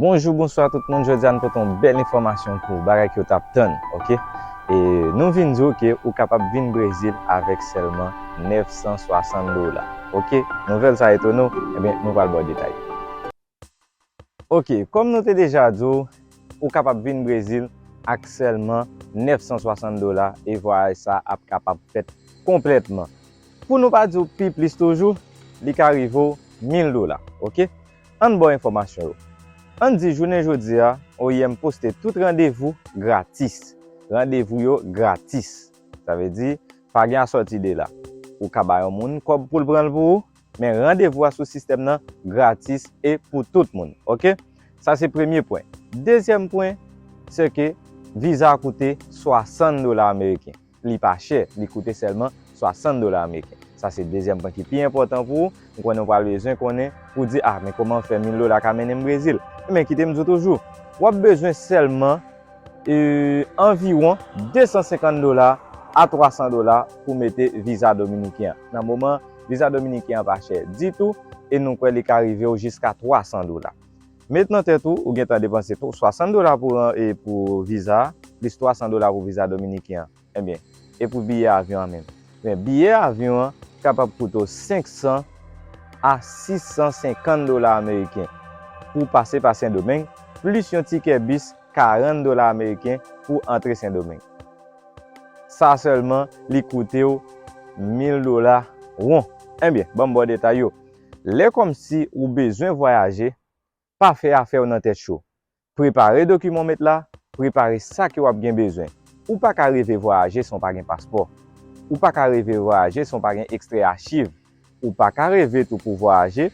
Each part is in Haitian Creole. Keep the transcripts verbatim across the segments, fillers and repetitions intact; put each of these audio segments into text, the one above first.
Bonjou, bonswa tout moun. Jodi a nou pote yon bèl enfòmasyon pou ou, bagay ke w t ap tann, oke? E nou vin di w ke ou kapab vin Brezil avèk sèlman nèf san swasann dola, oke? Nouvèl sa etone w? Ebyen, nou pral ba w detay. Oke, kòm nou te deja di w, ou kapab vin Brezil ak sèlman nèf san swasann dola e vwayaj sa ap kapab fèt konplètman. Pou nou pa di w pi plis toujou, li ka rive w mil dola, oke? Ann ba w enfòmasyon yo. Ann di jounen jodi a, O I M poste tout randevou gratis. Randevou yo gratis. Sa vle di, pa gen a sòti de la. Ou ka ba yon moun kòb pou l pran l pou ou, men randevou a sou sistèm nan gratis e pou tout moun, oke? Sa se premye pwen. Dezyèm pwen, se ke viza a koute swasann dola ameriken. Li pa chè, li koute sèlman swasann dola ameriken. Sa se dezyèm pwen ki pi enpòtan pou ou. M konnen w pral bezwen konnen pou di, "A, men kòman fè mil dola ka mennen m Brezil?" Ebyen, kite m di w toujou, w ap bezwen sèlman, e, anviwon de san senkant dola a twa san dola pou mete viza dominiken an. Nan moman, viza dominiken an pa chè ditou, e nou kwè li ka rive w jiska twa san dola. Met nan tèt ou, ou gentan depanse tw-, swasann dola pou, e, pou viza a, plis twa san dola pou viza dominiken an. Ebyen, e pou biyè avyon an menm? Men biyè avyon an kapab koute w senk san a sis san senkant dola ameriken pou pase pa Sendomeng, plis yon tikè bis karant dola ameriken pou antre Sendomeng. Sa sèlman, li koute w mil dola won. Ebyen, ban m ba w detay yo. Lè kòmsi ou bezwen vwayaje, pa fè afè w nan tèt cho. Prepare dokiman w met la, prepare sa ke w ap gen bezwen. Ou pa ka reve vwayaje san w pa gen paspò. Ou pa ka reve vwayaje san w pa gen ekstrè achiv. Ou pa ka reve tou pou vwayaje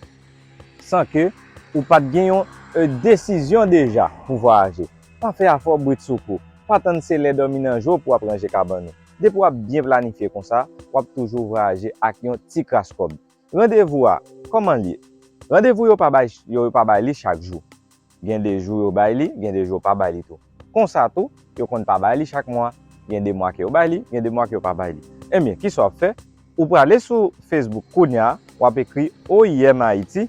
san ke ou pa t gen yon, e, desizyon deja pou vwayaje. Pa fè afè w brit sou kou. Pa tann se lè dòmi nan je w pou w ap ranje kabann ou. Depi w ap byen planifye konsa, w ap toujou vwayaje ak yon ti kras kòb. Randevou a, kòman l ye? Randevou yo pa bay, yo, yo pa bay li chak jou. Gen de jou yo bay li, gen de jou yo pa bay li tou. Konsa tou, yo konn pa bay li chak mwa, gen de mwa ke yo bay li, gen de mwa ke yo pa bay li. Ebyen, kisa w ap fè? Ou prale sou Facebook kounye a, w ap ekri O I M Ayiti,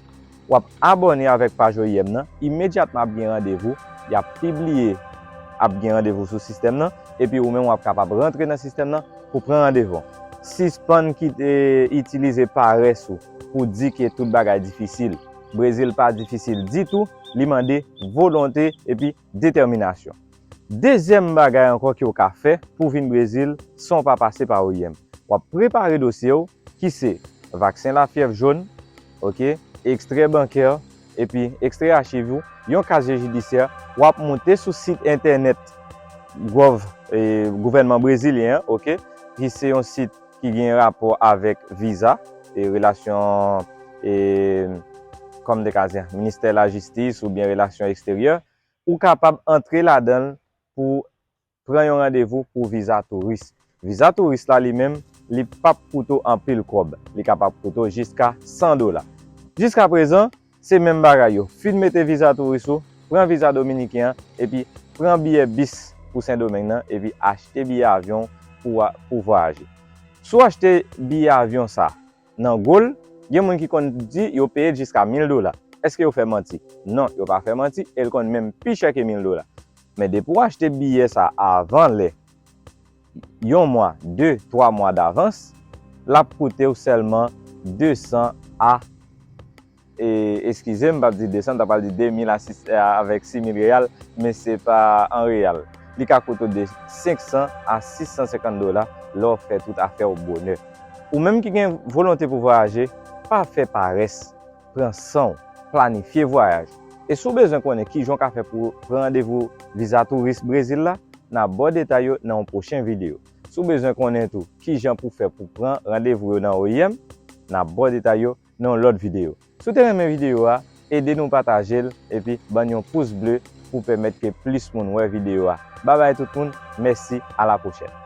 w ap abòne avèk paj O I M nan, imedyatman ap gen randevou, y ap pibliye, ap gen randevou sou sistèm nan, epi ou menm w ap kapab rantre nan sistèm nan pou pran randevou. Sispann kite itilize parès ou pou di ke tout bagay difisil. Brezil pa difisil ditou, li mande volonte epi detèminasyon. Dezyèm bagay ankò ke w ka fè pou w vin Brezil san w pa pase pa O I M. W ap prepare dosye w, ki se vaksen lafyèv jòn, oke, ekstrè bankè, epi ekstrè achiv ou, yon kazye jidisyè, w ap moute sou sit entènèt gov, e, gouvènman brezilyen an, oke, ki se yon sit ki gen rapò avèk viza, e, relasyon, e, kòm de ka di, ministè lajistis oubyen relasyon eksteryè, ou kapab antre ladan l pou pran yon randevou pou viza touris. Viza touris la li menm, li p ap koute w anpil kòb. Li kapab koute w jiska san dola. Jiska prezan, se menm bagay yo. Fin mete viza touris ou, pran viza dominiken an, epi pran biyè bis pou Sendomeng nan, epi achte biyè avyon pou, pou vwayaje. Si w achte biyè avyon sa, nan gwo l, gen moun ki konn di yo peye jiska mil dola. Èske yo fè manti? Non, yo pa fè manti, e l konn menm pi chè ke mil dola. Men depi w achte biyè sa avan lè, yon mwa, de, twa mwa davans, l ap koute w sèlman de san a, e, eskize m, m p ap di de san, m ta pral di de mil a sis, a, avèk sis mil reyal, men se pa an reyal. Li ka koute w de senk san a sis san senkant dola lè w fè tout afè w bonè. Ou menm ki gen volonte pou vwayaje, pa fè parès, pran san w, planifye vwayaj. E si w bezwen konnen kijan w ka fè pou w pran randevou viza touris Brezil la, n a ba w detay yo nan yon pwochen videyo. Si w bezwen konnen tou kijan pou w fè pou w pran randevou yo nan O I M, n a ba w detay yo nan yon lòt videyo. Si w te renmen videyo a, ede nou pataje l epi ban n yon pous ble pou pèmèt ke plis moun wè videyo a. Babay tout moun, mèsi, a la pwochèn.